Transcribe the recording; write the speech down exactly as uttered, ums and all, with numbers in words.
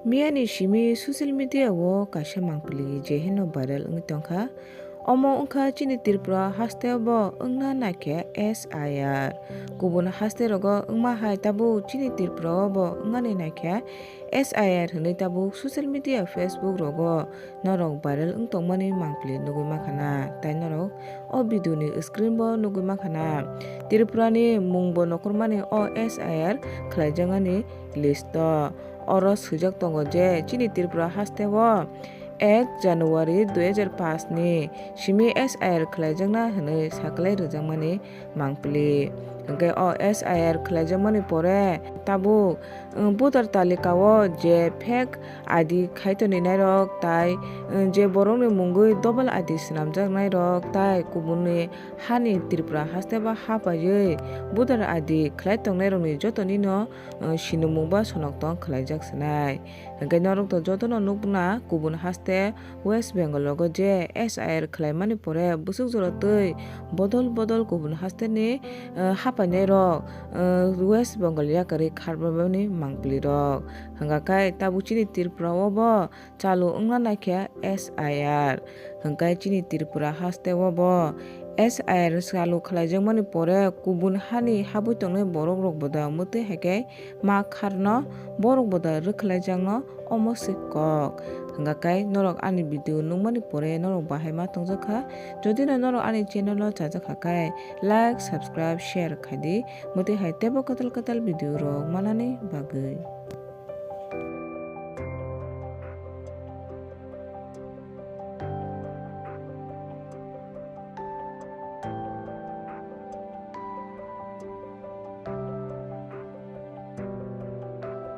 Miyani simi social media o kaisa mangpili je heno viral wngwi tongkha. Omo wngkha chini Tripura haste bo wngna naikhe S I R. Kubun haste rogo wngma hai tabuk chini Tripura o bo wngnani naikhe S I R hwnwi tabuk social media, Facebook rogo norok viral wng tongmani mangpili nugwi mankha na, tai norok o video ni screen bo nugwi mankha na. Tripura ni mung bo nokormani o S I R khlaijaknani list o. Oro swijak tongo je chini Tripura haste o ek January dui hajar paanch ni simi S I R khlaijakna hwnwi saklai rwjakmani mangpili. Hwnkhe o S I R khlaijakmani pore tabuk, um, voter talika o je fake I D khai tongwi nairok tai, um, je borokni mungwi double I D swnamjak nairok tai kubunni hani Tripura haste ba ha paiwi voter I D khlai tongnairokni jotonino, uh, sinimung ba sonok tong khlaijak swnai. Hwnkhe norok to jotono nukna kubun haste West Bengal rogo je S I R khlaimani pore bwswk jora twi bodol bodol kubun hasteni, uh, hapainairok, uh, West Bengal yakarwi kharbabani mangpilirok. Hwnkha khe tabuk chini Tripura o bo chalu wngna naikhe S I R. Hwnkhe chini Tripura haste o bo S I R chalu khlaijakmani pore kubun hani habwi tongnai borok rok bo da mwtwi hai khe ma kharno borok bo da rwkhlaijakno omo se kok. Hwnkha khe norok ani video nukmani pore norok bahai ma tongjakha. Jodi no norok ani channel o chajakha khe like, subscribe, share khaidi mwtwi hai teibo kwtal kwtal video rok manani bagwi.